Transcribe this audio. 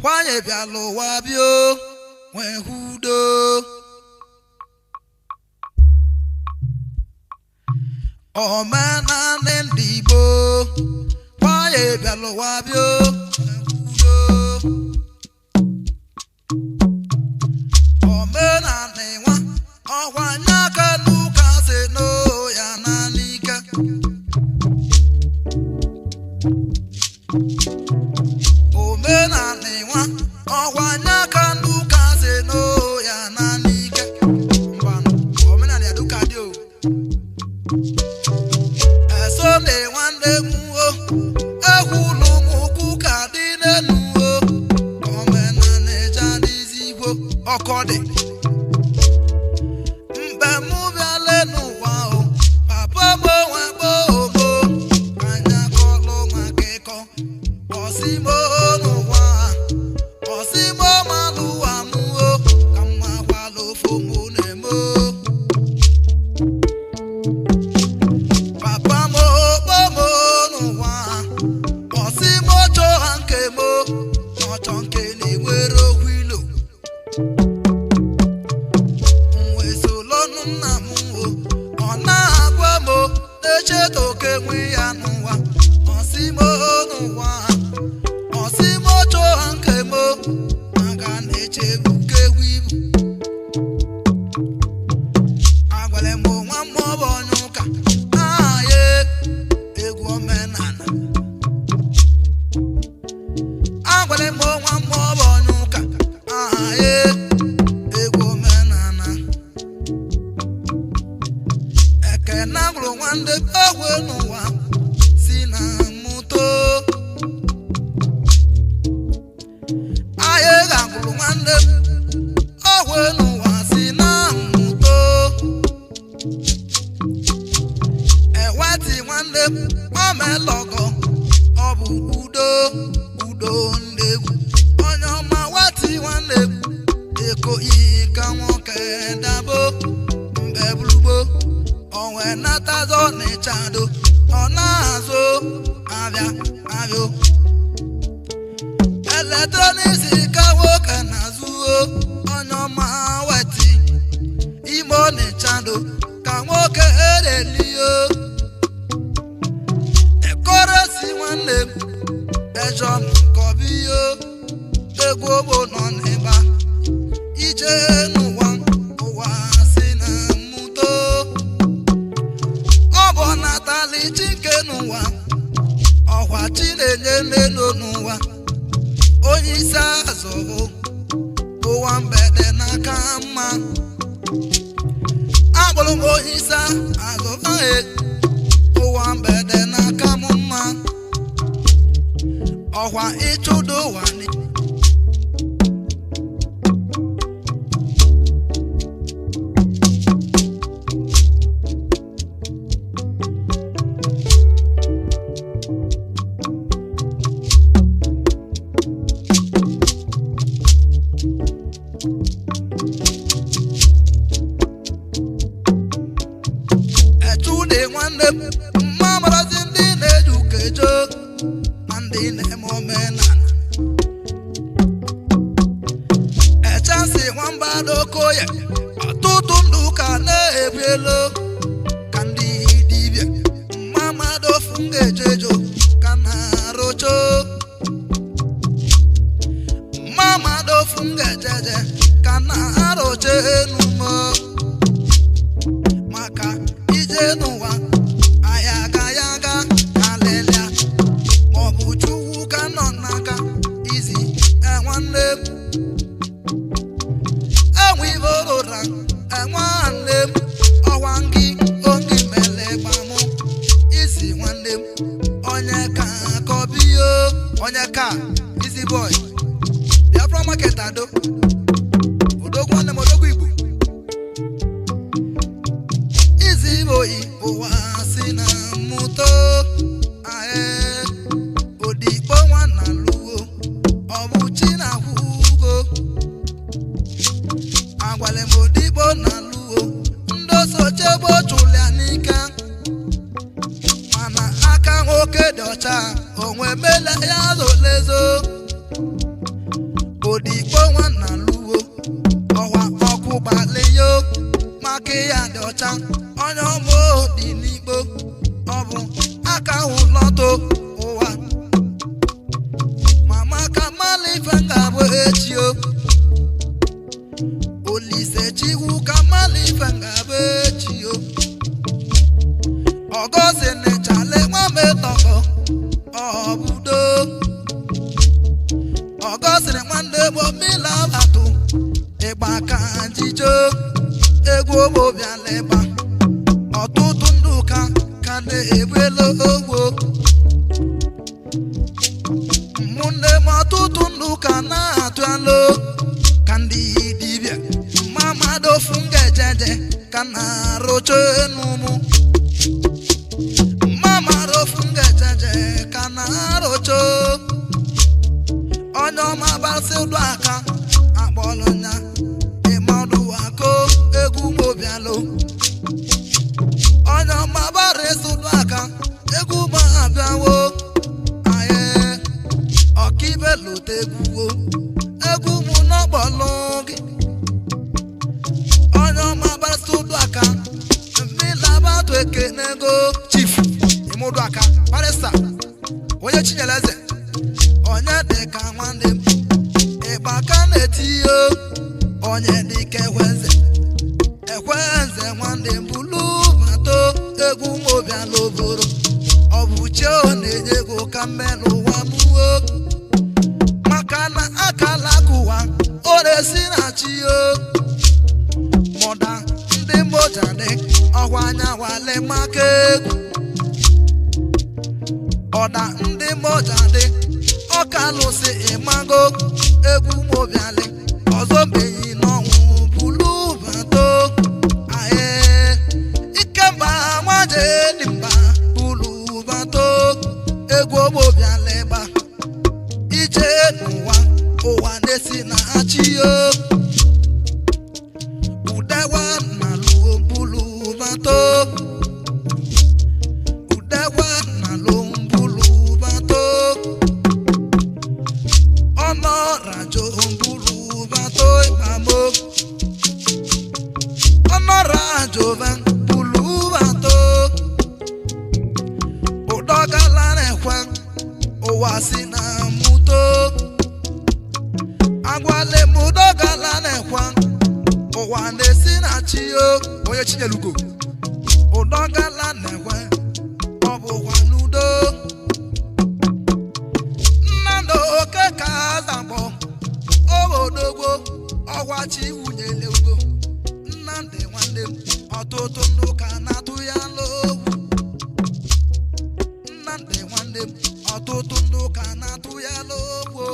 Kwanye bịala ụwa bịa nwee udo. Omenala ndị Igbo kwanye bịala ụwa bịa nwee udo. Omenala nwa ọkwa nye aka n'ụka si n'o ya na n'ike. Omenala nwa ọkwa nye aka n'ụka si n'o ya na n'ike. Ngwanụ, omenala ya dụka dị o. Eso na nwanne m o, egwu ụlọ ụmụ ka dị n'elu o. Omenala eje adịzi igbo ọkọ dị. Mgbe mụ bịala n'ụwa o, papa m onwe gboo anya kọlụ maka ịkọ. Ọsịmo n'ụwa, ọsịmo malụwa m o, ka mma kwala ofu mụ na-eme o. Papa m okpo m n'ụwa, ọsịmo chọọ ha nke m o, n'ọchọ nke na-enwere okwu ilo. Nwesolonu nna m o, ọ na-agwa m o, na-echeta oke nwe ya n'ụwa. Ọsịmo n'ụwa, ọsịmo chọọ ha nke m o, maka na-echegbu nke egwu ibu. Agwara m nwa m ọ bụ onye ụka, aha ya egwu omenala. Agwara m nwa m ọ bụ onye ụka, aha ya egwu omenala. Ekene agwụrụ nwanne ogwe n'ụwa si na mụto. Ahịa ga-agwụrụ nwanne ogwe n'ụwa si na mụto. Eweti nwanne omelọgọ ọ bụ udo udo ndị egwu. Onye ọma weti nwanne eko ka nwoke dabo mgbe bulugbo onwe natazọ n'ịchado ọ na-azụ abịa abịa. Eletrọniks ka nwoke na-azụ o, onye ọma weti ime ọ n'ịchado ka nwoke erelio. Ekorosi nwanne m ejọ m kọbiyo egwu ogbo nọ n'ịgba ije n'ụwa ụwa si na mmuto. Ọ bụ natali chi nke n'ụwa ọkwa chi na-enye n'elu n'ụwa. Onye isi azụ ụwa mgbede n'aka mma. Akpọrọ m onye isi azụ ahụ ụwa mgbede n'aka m mma. Ọkwa ịchụdo ụwa ni. Echude nwanne m mma marazi ndị na-eji ụka ejo na ndị na-eme omenala. Echasi nwamba dokoye ọtụtụ ndị ụka na-ebu elu ka ndị dibịa mma madofu ga-ejo ejo ka na-arụcho. Mma madofu ga-ejeje ka na-arụcho enumo. Maka ije n'ụwa ahịa aga ya aga alịlịa maọbụ chukwu ka nọ n'aka izi nwanne m. Enwe ibe rụra nwanne m ọwa ngị oge mele gbamụ izi nwanne m onye ka kọbiyo onye ka izi boy Biafra market ado odogwu nwanne m odogwu Igbo. Izi oyi ụwa si na mmụto ae odigbo nwanna luo ọ bụ chi na akwụgo. Agwala m odigbo na luo ndị osochegbo chụlịa n'ike mana aka nwoke dị ọcha onwe mele ya zolezo. Odigbo nwanna luwo ọwa ọkụ gbalịyo maka ya dị ọcha onye ọma dị n'igbo ọ bụ aka ụlọtọ ụwa mama ka malife ga-abụ echi o Olise Chikwu ka malife ga-abụ echi o ọgọzi nịchale nwa metọkọ ọbụdo ọgọziri nwanne m mila atụ ịgba ka njijo egwu obobiala ịgba ọtụtụ ndị ụka ka na-egbelo ogbo ụmụnne m ọtụtụ ndị ụka na-atụ alo ka ndị dibịa mamadofu ngejeje ka na-arụcha enumu mamadofu ngejeje ka na-arụcha onye ọma gbasị ụdọ aka akpọrọ ya ịmadụwako egwu mobialụ onye ọma gbarịsị ụdọ aka egwu ma abịawo anyị ọkaibe lụta egwuwo egwu mụ n'ọkpọlụ gị onye ọma gbarịsị ụdọ aka mmiri ekenego chief ịmụdụ aka barịsta onye chinyere eze onye dị ka nwanne m ịgba ka na-etiyo onye dị ka ekwenze ekwenze nwanne m bulu bato egwu mobiala oboro ọ bụ chi ọ na-enye ego ka mmelụ ụwa mụo maka na akala akụwa ọ na-esi na chi o mụda ndị moja dị ọkwa anya wale maka egwu ọda ndị moja dị ọka lụsị ịmago egwu mobiali ọzọ mbenyi n'ọnwụ bulu bato aye ikemba nwajeni mba bulu bato egwu mobiali gba ije n'ụwa ụwa na-esi na achị yo udewa na luo bulu bato udewa na luo bulu bato ọnà rajo bulu bato ìbámu ọnà rajo bẹ bulu bato ụdọgala na-ekwe ụwa si na muto agwale m ụdọgala na-ekwe ụwa na-esi na chi o onye chinyelugo ụdọgala na-ekwe ọ bụkwa n'udo nnamdị oke ka azakpọ obodogbo ọgwa chi wunyele ugo nnamdị nwanne m ọtụtụ ndị ụka na-atụ ya n'ogwu nnamdị nwanne m ọtụtụ ndị ụka na-atụ ya n'ogwu